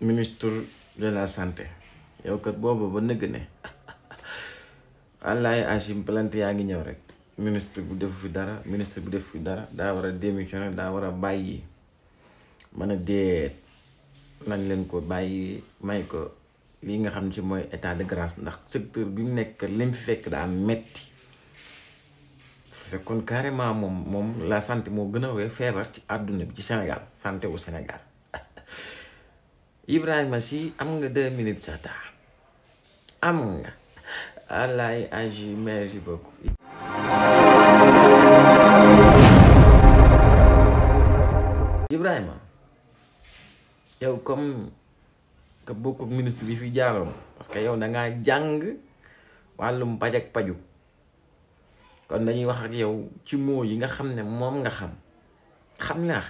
ministre de la santé yow kat boobu ba nëgg ne Allaay Achim plainte yaa ngi ñëw rek ministre bu def fi dara daa war a démissionner daa war a bàyyi mën a deet nañ leen ko bàyyi may ko lii nga xam ne ci mooy état de grâce ndax secteur bi mu nekk lim fi fekk daa metti fekkoon carrément moom la santé moo gën a wee feebar ci àdduna bi ci Sénégal santé wu Sénégal Ibrahima Sy am nga 2 minutes sa taa am nga Allaay Agi merci beaucoup. Ibrahima yow comme que bokk ministre yi fi jaaroon parce que yow dangaa jàng wàllum paj ak paju kon dañuy wax ak yow ci moo yi nga xam ne moom nga xam naa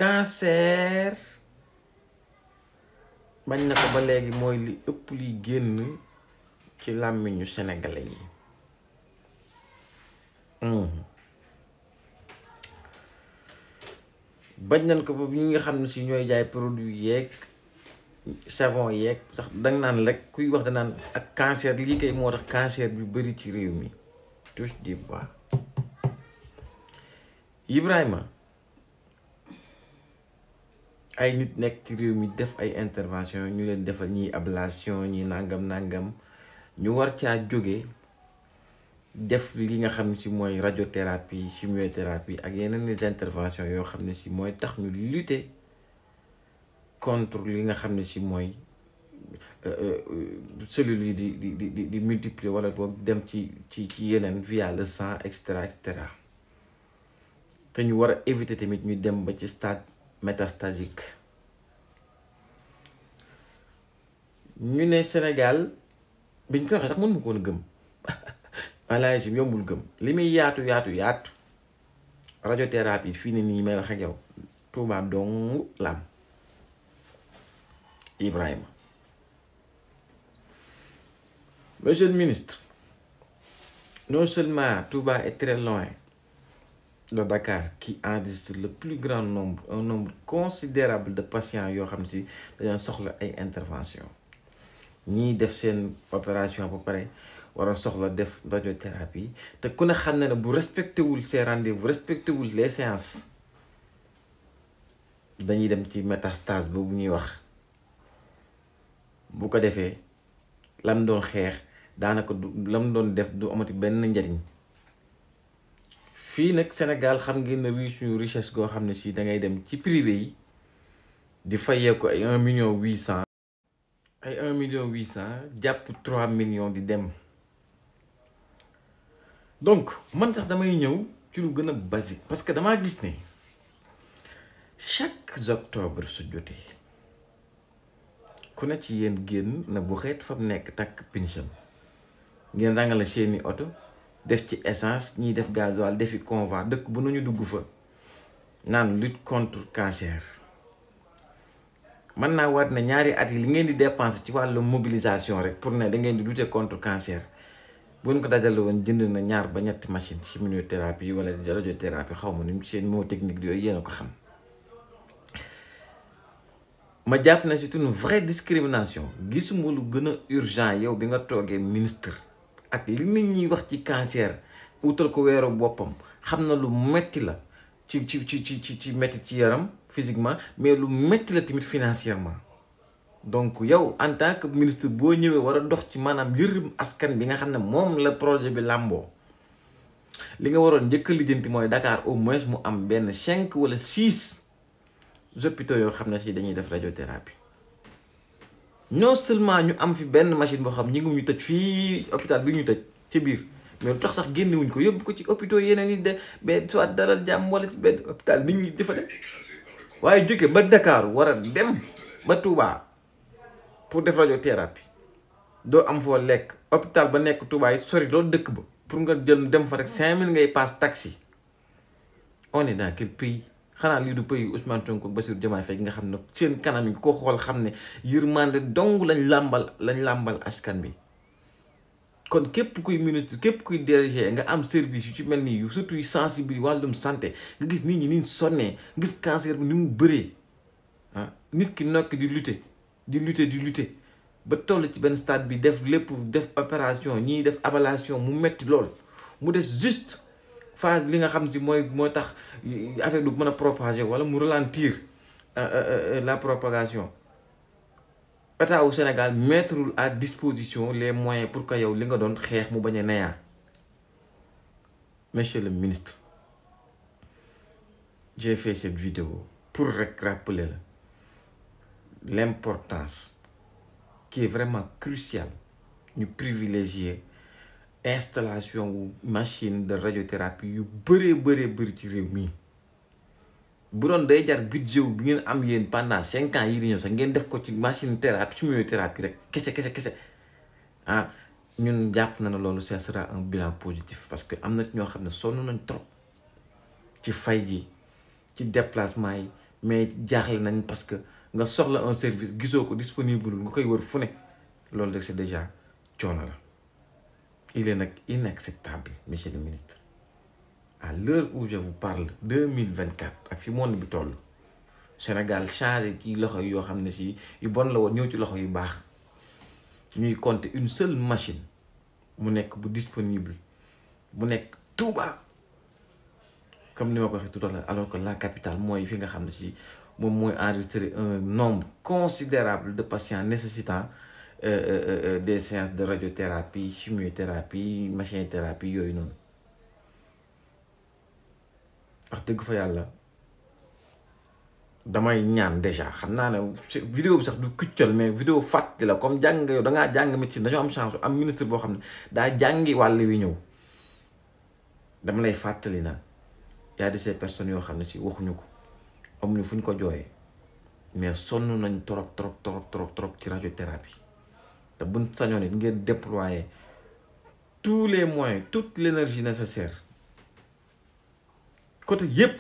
cancer bañ na ko ba léegi mooy li ëpp liy génn ci làmmiñu sénégalais yi bañ nañ ko ba ñi nga xam ne si ñooy jaay produit yeeg savon yeeg sax danga naan rek kuy wax danaan ak cancer lii kay moo tax cancer bi bari ci réew mi touche du bois. Ibrahima ay nit nekk ci réew mi def ay intervention ñu leen defal ñi ablation ñi nangam ñu war caa jóge def li nga xam ne si mooy radiothérapie chimiothérapie ak yeneen les interventions yoo xam ne si mooy tax ñu lutter contre li nga xam ne si mooy cellules yi di multiplier wala boog dem ci yeneen via le sang et cetera te ñu war a éviter tamit ñu dem ba ci stade métastasique. ñu ne Sénégal biñ ko waxee sax mën mu ko woon gëm walaay si yombul gëm li muy yaatu radiothérapie fii ne nii may wax ak yow Touba dong la am Ibrahima. Monsieur le ministre, non seulement Touba est très loin de Dakar qui enregistre le plus grand nombre, un nombre considérable de patients yoo xam si dañoo soxla ay intervention ñii def seen opération ba pare war a soxla def radiothérapie te ku ne xam ne bu respecté wul ses rendez-vous respecté wul les séances dañuy dem ci métastase boobu ñuy wax bu ko defee lam doon xeex daanaka du lam doon def du amati benn njariñ. fii nag Sénégal xam ngeen ne richesse goo xam ne si da ngay dem ci privé yi di fayee ko ay 1,8 million jàpp 3 millions di dem donc man sax damay ñëw ci lu gën a basique parce que damaa gis ne chaque octobre su jotee ku ne ci yéen génn na bu xeet fa mu nekk takk pincham ngeen rangale seeni oto def ci essence ñiy def gasoil defi convoi dëkk bu nañu dugg fa naan lutte contre cancer. man naa waat na ñaari at yi li ngeen di dépenser ci wàllu mobilisation rek pour ne da ngeen di lutter contre cancer bu ñu ko dajale woon jënd na 2 ba 3 machine chimiothérapie wala radiothérapie xaw ma ni seen mot technique yooyu yéen a ko xam. ma jàpp na c'est une vraie discrimination gisuma lu gën a urgent yow bi nga toogee ministre ak li nit ñi wax ci cancer utal ko weeru boppam xam na lu metti la ci metti ci yaram physiquement mais lu metti la tamit financièrement donc yow en tant que ministre boo ñëwee war a dox ci maanaam yërëm askan bi nga xam ne moom la projet bi làmboo li nga waroon njëkk a lijjanti mooy Dakar au moins mu am benn 5 wala 6 hôpitaux yoo xam ne si dañuy def radiothérapie non seulement ñu am fi benn machine boo xam ñi ngi ñu tëj fii hôpital bi ñu tëj ci biir mais lu tax sax génnewuñ ko yóbbu ko ci hôpitaux yeneen yi de ba soit Dalal Jàmm wala ci benn hôpital nit ñi dafa dem waaye jóge ba Dakar war a dem ba Touba pour def radiothérapie doo am foo lekk hôpital ba nekk Touba yi sori loolu dëkk ba pour nga jël dem fa rek 5000 ngay passe taxi. On est dans quel pays? xanaa lii du pays Ousmane Sonko Bassirou Diomaye Faye nga xam ne seen kanam yi ko xool xam ne yërmande dong lañ làmbal askan bi. kon képp kuy ministre képp kuy DG nga am service yu ci mel nii surtout yu sensible wàllum santé nga gis nit ñi ni sonnee gis cancer bi ni mu bëree ah nit ki nokk di lutter ba toll ci benn stade bi def opération ñii def ablation mu metti lool mu des juste phase li nga xam si mooy tax affaire du mën a propager wala mu ralentir la propagation état au Sénégal mettre à disposition les moyens pour que yow li nga doon xeex mu bañ a neyaa. Monsieur le ministre, j'ai fait cette vidéo pour rappeler l'importance qui est vraiment cruciale ñu privilégier installation wu machine de radiothérapie yu bëri ci réew mi bu doon day jar budget bi ngeen am yéen pendant 5 ans yi di ñëw sax ngeen def ko ci machine thérapie chimiothérapie rek kese ah ñun jàpp na ne loolu ça sera un bilan positif parce que am na ñoo xam ne sonn nañ trop ci fay gi ci déplacement yi mais jaaxle nañ parce que nga soxla un service gisoo ko disponible nga koy wër fu ne loolu rek c'est déjà coono la. Il est nag inacceptable monsieur le ministre à l'heure où je vous parle 2024 ak fi monde bi toll Sénégal changé ci loxo yoo xam ne si yu bon la woon ñëw ci loxo yu baax ñuy compter une seule machine mu nekk bu disponible bu nekk Touba comme ni ma ko waxee tout à l'heure alors que la capitale mooy fi nga xam ne si moom mooy enregistrer un nombre considérable de patients nécessitant des séances de radiothérapie chimiothérapie machinothérapie yooyu noonu wax dëgg fa yàlla damay ñaan déjà xam naa ne vidéo bi sax du kuccal mais vidéo fàttali la comme jàng yow dangaa jàng médecine dañoo am chance am ministre boo xam ne daa jàngi wàll wi ñëw dama lay fàttali na y a de ces personnes yoo xam ne si waxuñu ko amuñu fu ñu ko jooyee mais sonn nañ trop ci radiothérapie te buñ sañoon it ngeen déployer tous les moyens toute l'énergie nécessaire côté yépp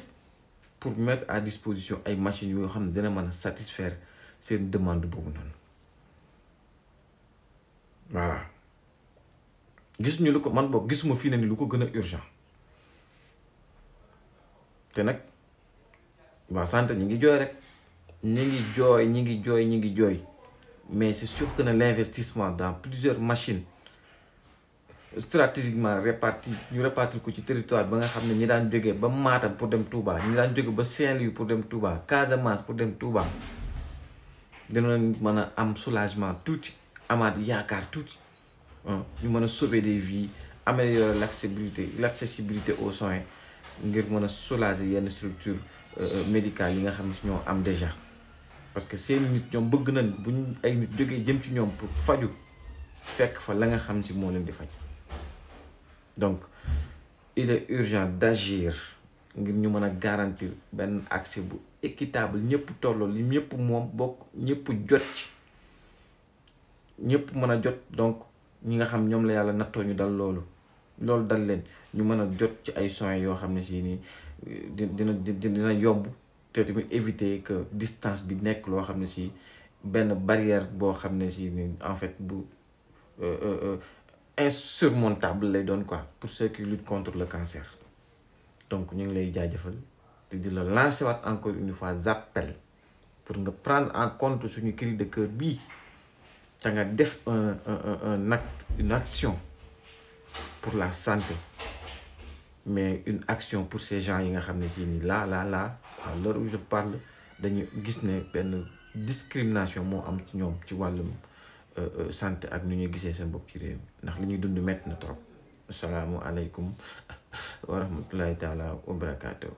pour mettre à disposition ay machines yoo xam ne dina mën a satisfaire seen demande boobu noonu voilà gisuñu lu ko man boog gisuma fii ne ni lu ko gën a urgent te nag waa santé ñi ngi jooy rek ñi ngi jooy mais c'est sûr que l'investissement dans plusieurs machines stratégiquement réparties ñu répartir ko ci territoire ba nga xam ne ñi daan jógee ba Matam pour dem Touba ñi daan jóge ba Saint-Louis pour dem Touba Casamance pour dem Touba dina mën a am soulagement tuuti amaat yaakaar tuuti ñu mën a sauver des vies améliorer l'accessibilité aux soins ngir mën a soulager yenn structure médicale yi nga xam ne si ñoo am déjà parce que seen nit ñoom bëgg nañ buñ ay nit jógee jëm ci ñoom pour faju fekk fa la nga xam si moo leen di faj donc il est urgent d'agir ngir ñu mën a garantir benn accès bu équitable ñëpp tolloo li ñëpp moom bokk ñëpp jot ci ñëpp mën a jot donc ñi nga xam ñoom la yàlla nattoo ñu dal loolu dal leen ñu mën a jot ci ay soins yoo xam ne si nii dina yomb te tamit éviter que distance bi nekk loo xam ne si benn barrière boo xam ne si ni en fait bu insurmontable lay doon quoi pour ceux qui luttent contre le cancer donc ñu ngi lay jaajëfal te di la lancer waat encore une fois appel pour nga prendre en compte suñu cri de cœur bii te nga def un acte une action pour la santé mais une action pour ces gens yi nga xam ne si ni là à l'heure où je parle dañu gis ne benn discrimination moo am ci ñoom ci wàllum santé ak nu ñuy gisee seen bopp ci réew mi ndax li ñuy dund metti na trop asalaamu aleykum wa rahmatullahi taala wa barakaatuh